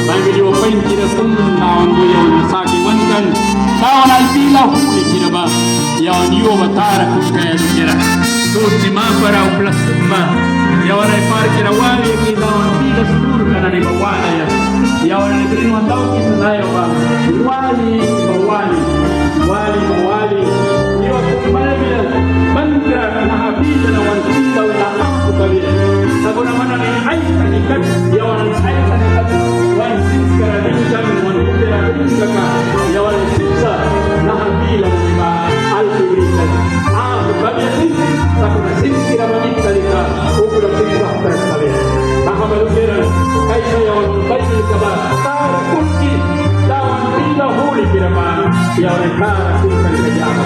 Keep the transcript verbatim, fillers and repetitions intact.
Baibil yua painkira kum Dawan bui yawan saki wan kan. Dawan ai bila hulikira ba yawan yua ba tara kulkaia dukiara. Tuti mapara upla sumba yawan ai parkira wali ki Dawan bila sturka nani ba walaia. Yawan ai brin wan daukisa naiwa ba wali ba wali. Wali ba wali. Iwa kum mana bila bankra naha bila na wan sinda wina apu kabia. Sakuna man nani aitani kat, yawan nani aitani kat wan sinskara bingkan, wan kupira bingkaka, yawan nani sipsa naha bila nani ba alki brinkan. Apu kabia sin, sakuna sinskira ba mihtara lika upla sipsa tras kabia. Naha ba dukiara kaisa yawan Baibilka ba tara kulki, Dawan bila hulikira ba yawan tara kulkan kaia ba.